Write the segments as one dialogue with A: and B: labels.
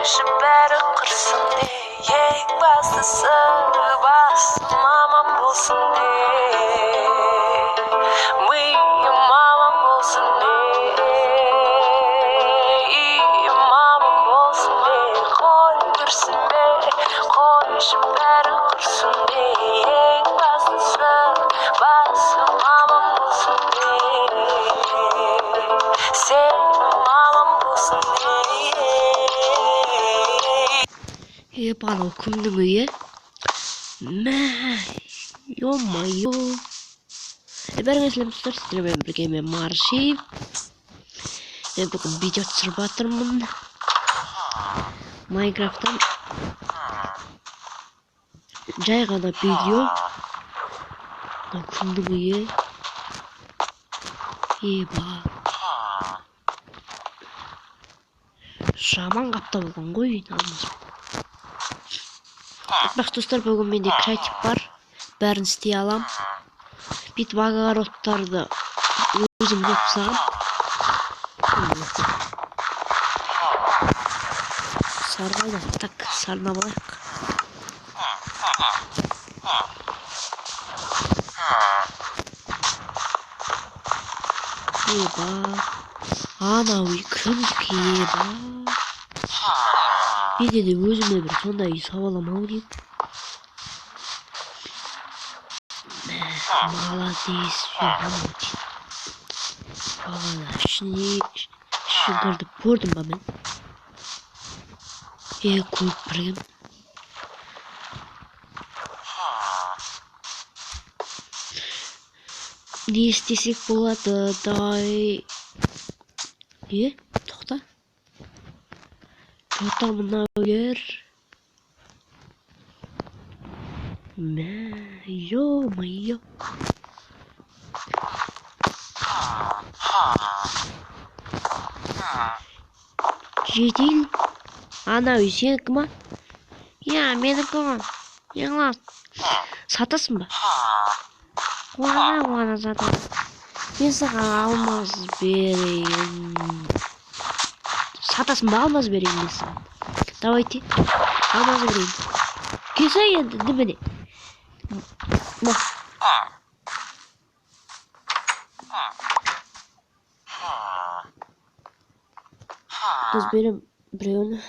A: Қойшы бәрі құрсын де, ең бастысы басым аман болсын де, миым аман болсын де, үйім аман болсын де. Қой күрсінбе, қойшы бәрі құрсын де, ең бастысы басым аман болсын де, сенім аман болсын де.
B: Еп, анау кімнің үйі? Мә, ё-моё. Бәріңе сәлем, достар, сіздермен бірге мен Марши. Мен бүгін видео түсіріп жатырмын. Майнкрафттан жай ғана видео. Мынау кімнің үйі? Еба. Жаман қаптап алған ғой үйін алмас. Айтпақшы, достар, бүгін менде креатив бар. Бәрін істей алам. Бүйтіп огородтарды өзім қойып тастағам. Сары қайда? Так, сарыны алайық. Еба. Анау үй кімдікі, еба. Менде де өзіме бір сондай үй салып аламын ау деймін. Мә, молодец, бағана ішіне ішін кірдіп көрдім ба мен? Е, көріп бір. Не істесек болады? Давай. Е, тоқта. Тоқта, мына үйлер. Мә, ё-моё. Жедел. Ана үй сенікі ма? Иә, менікі ғой. Не қыласың? Сатасың ба? Қуана қуана сатамын. Мен саған алмаз берейін. Сатасың ба, алмаз берейін мен саған? Давайте. Алмаз берейін. Келсе енді дібіне. Ма. Тұз берем біреуін.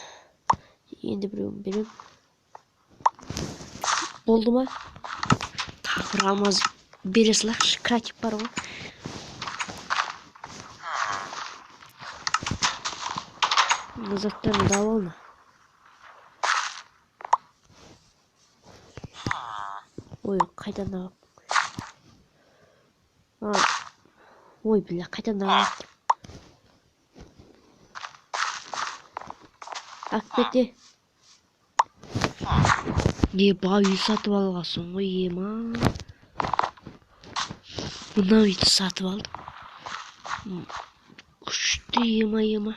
B: Енді біреуін берем. Болды ма? Тағы бір алмаз бере салайықшы. Креатив бар ғой. Мына заттарын да алып алма. Ой, қайдан алып? Ой, бля, қайдан алып? Алып кете. Еба, үй сатып алғансың ғой, ема. Мына үйді сатып алдым. Күшті, ема, ема.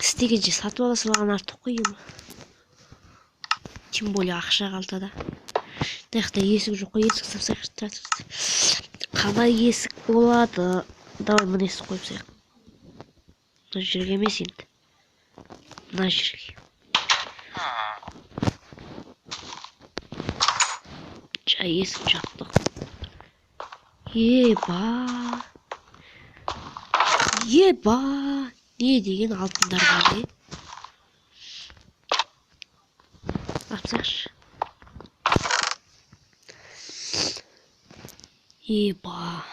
B: Істегенше сатып ала салған артық қой, ема. Тем более ақша қалтада. Мына жақта есік жоқ қой, есік сапсайық. Қалай есік болады? Давай мына есік қойып тастайық. Мына жерге емес енді. Мына жерге. Жай есік жаптық. Еба. Еба. Не деген алтындар бар, е? Апсайықшы. Еба.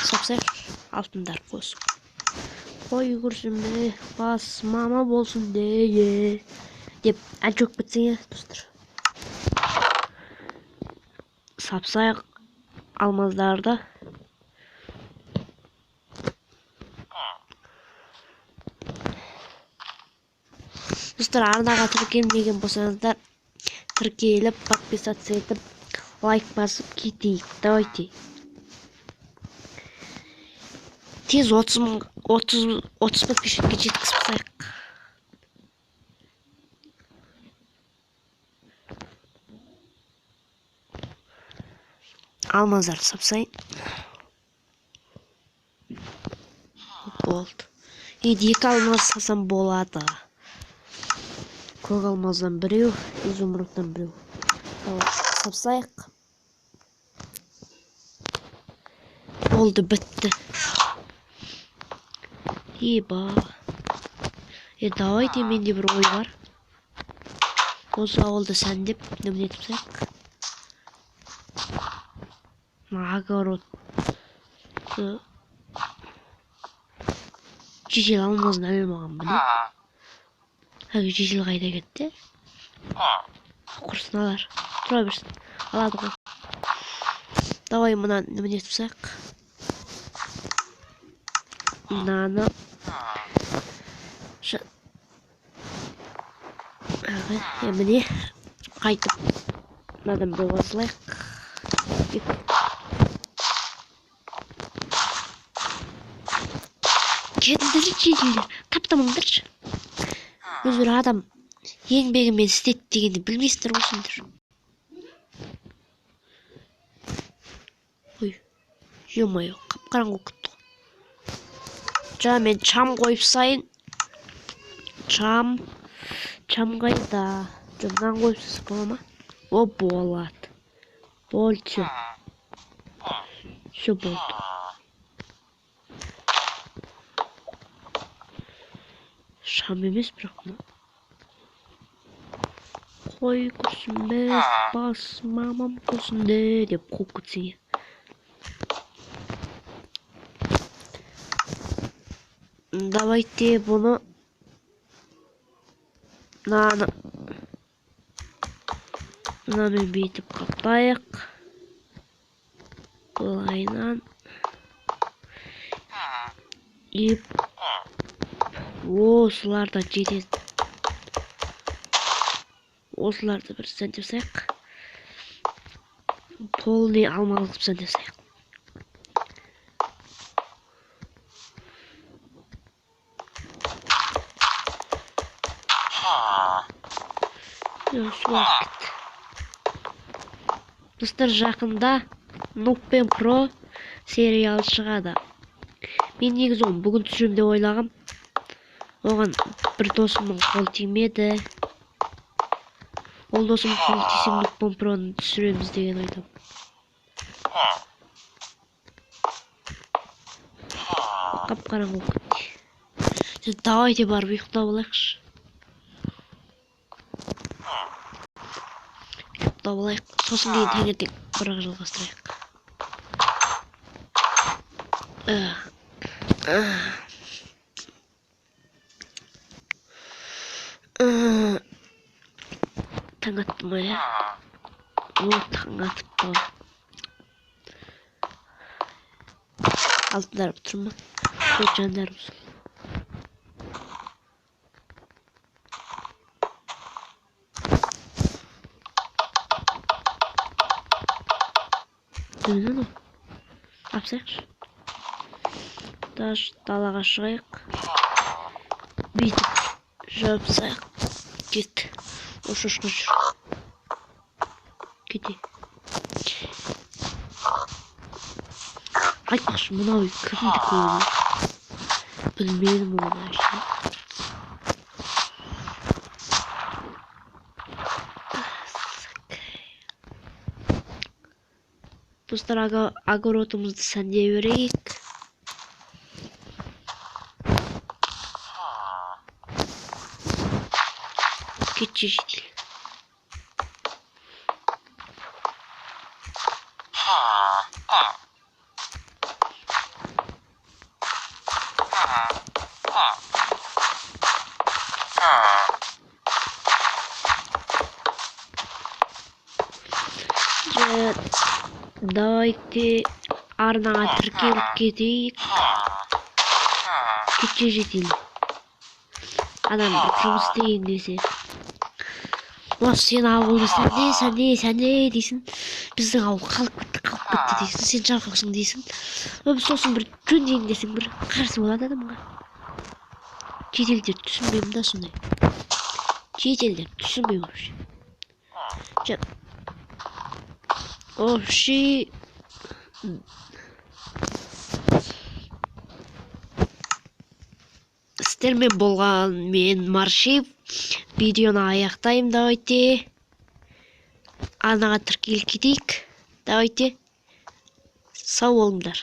B: Сапсайықшы. Алтындар қосып. Қой көрсін бе, бас мама болсын де, деп ән шөкіп кетсең, е, достар. Сапсайық алмаздарды. Достар, арнаға тіркелмеген болсаңыздар, тіркеліп, подписаться етіп, лайк басып кетейік. Давайте. Тез 30 подписчикке жеткізіп тастайық. Алмаздарды сапсайын. Болды. Енді 2 алмаз салсам болады. Көк алмаздан біреу, изумрудтан біреу. Сапсайық. Болды, бітті. Еба. Давайте менде бір ой бар. Осы ауылды сәндеп, немене етіп тастайық. Огород. Жежел алмазын алмаған міне. Әлгі жежел қайда кетті? Құрсын алар. Тұра берсін. Алады ғой. Давай мына немене етіп тастайық. Мынаны. Міне қайтып мынадан біреу қосылайық. Кетіңдерші жеделдер, таптамаңдаршы. Өздері адам еңбегімен істеді дегенді білмейсіңдер ғой сендер. Ой, ё-моё, қап-қараңғы болып кетті ғой. Жаңа мен шам қойып сайын. Шам қайда? Жоқ, мынаны қойып салсақ бола ма? О, болады. Болды, всё. Всё болды. Шам емес, бірақ мына. Қой көрсін бес, бас мамам көрсін де деп қуып кетсең. Давайте бұны мынаны мынамен бүйтіп қаптайық. Былайынан. И осылар да жетеді. Осыларды бір сәндеп салайық. Полный алмалы қылып сәндеп салайық. Достар, жақында Нуб пен Про сериалы шығады. Мен негізі оны бүгін түсіремін деп ойлағам. Оған бір досымның қол тимеді. Ол досым қол тисе Нуб пен Проны түсіреміз деген ойдамын. Қап-қараңғы болып кетті. Давайте барып ұйықтап алайықшы. Ұйықтап алайық. Сосын кейін таңертең бірақ жалғастырайық. Таң атты ма, иә? О, таң атыпты ғой. Алтындарым тұр ма? О, жандарым сол. Немене анау? Апсайықшы. Далаға шығайық. Бүйтіп жабысайық. Кет. Ошошқа жүр. Кете. Айтпақшы, мынау үй кімдікі ол? Білмедім оны вообще. Достар, огородымызды сәндей берейік. Кетші жедел. Давайте арнаға тіркеліп кетейік. Кетші жедел. Адам бір жұмыс істейін десе. О, сен ауылды сәнде, сәнде, сәнде дейсің. Біздің ауыл қалып кетті, қалып кетті дейсің. Сен жалқаусың дейсің. Сосын бір жөндейін десең, бір қарсы болады адамға. Шетелдер түсінбеймін да сондай. Шетелдер түсінбеймін вообще. Вообще Сіздермен болған мен, Маршив. Видеоны аяқтаймын. Давайте арнаға тіркеліп кетейік. Давайте, сау болыңдар.